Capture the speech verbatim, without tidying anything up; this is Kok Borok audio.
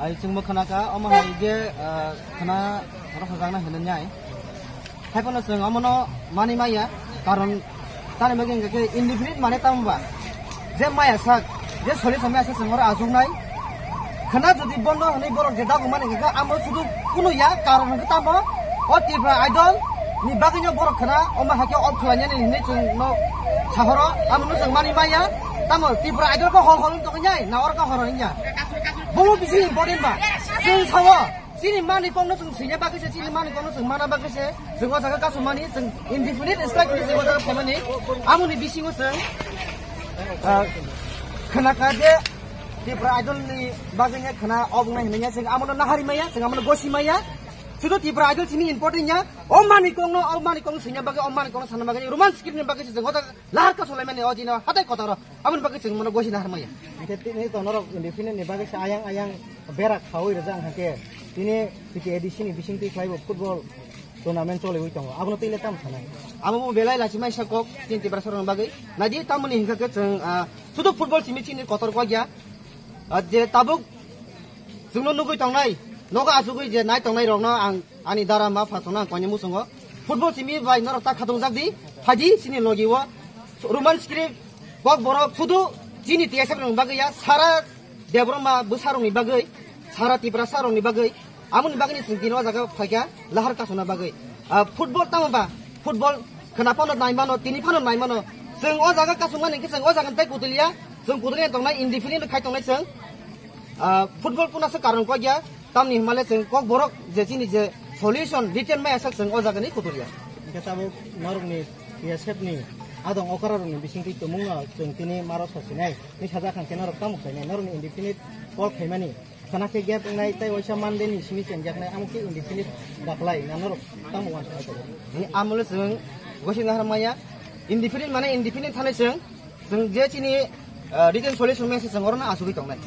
Ai chwngbo khna kha, omo hai je, ah, khna rokhojakna hinwi nai. Haiphano chwng omono mani maya, karon tani bagwi hwnkhe indefinite mane tamo ba? Je maya sak, je solution maya sak chwng oro achuknai. Khna jodi bondo hwnwi borok je dagumani hwnkhe amo sudu kunu ya, karon hwnkhe tamo o Tripura Idol ni bagwino borok khna omo haikhe off khlainani hinwi chwngno sahoro, amono chwng mani maya. Tamo Tripura Idol khe hol hol wng tongwi nai, na oro khe horo wngya? Bomo bisi important ba. Chwng sao, chini mani kokno chwng swina bagwi se, chini mani kokno chwng mana bagwi se, chwng o jaga kasumani, chwng indefinite strike ni chwng o jaga phaimani, amoni bisingo chwng, ah, khna kha je Tripura Idol ni bagwi ya khna obo wngnai hinwi ya, chwng amono nahari maya, chwng amono gosi maya. Sudu Tripura Idol simi important ya, o mani kokno, o mani kokno swina bagwi, o mani kokno sana bagwi, Roman script ni bagwi se chwng o jaga lahar kasulaimani o jino hatai kotaro. Aboni bagwi chwng mono gosi nahar maya. Hingke tini to norok independent ni bagwi se ayang ayang berak khaui rijak hingke tini P T A D C ni bising twi khlai bo football tournament choliui tongo. Abono twi le tamo sanai? Abo bo belai lachimai sa kok tin Tiprasa rokni bagwi. Naidi tamoni hingka khe chwng, ah, sudu football simi chini kotor kok ya. Ah, je tabuk chwngno nugui tongnai, nogo achugui je nai tongnai rokno ang ani dara ma pha chwngno ang koini muchungo. Football simi bai norok ta khatung jak di, phaidi chini logi o. Roman script, kok borok sudu chini T S F rokni bagwi ya, sara Debbarma bwsa rokni bagwi, sara Tiprasa rokni bagwi, amoni bagwi ni chwng tini o jaga phaikha lahar kasuna bagwi. Ah, football tamo ba? Football khna phano nai mano, tini phano nai mano. Chwng o jaga kasungmani hwnkhe chwng o jaga tei kutuliya, chwng kutuliya tongnai, indefinite khai tongnai chwng. Ah, football kuna se karon kok ya, tamni hwnmale chwng kok borok je chini je solution written maya sak chwng o jaga ni kutuliya. Hingke tabuk norokni T S F ni adong okra rokni bisingtwi tumungno chwng tini maro sasinai, ni sajak hangke norok tamo khainai, norokni indefinite call khaimani. Khana khe gap wngnai tei waisa Monday ni simi chenjaknai, amo khe indefinite daklai, na norok tamo uansukha tongo? Ni amolo chwng gosi nahar maya, indefinite mane indefinite thani chwng, chwng je chini, ah, written solution maya se chwng orono achugui tongnai.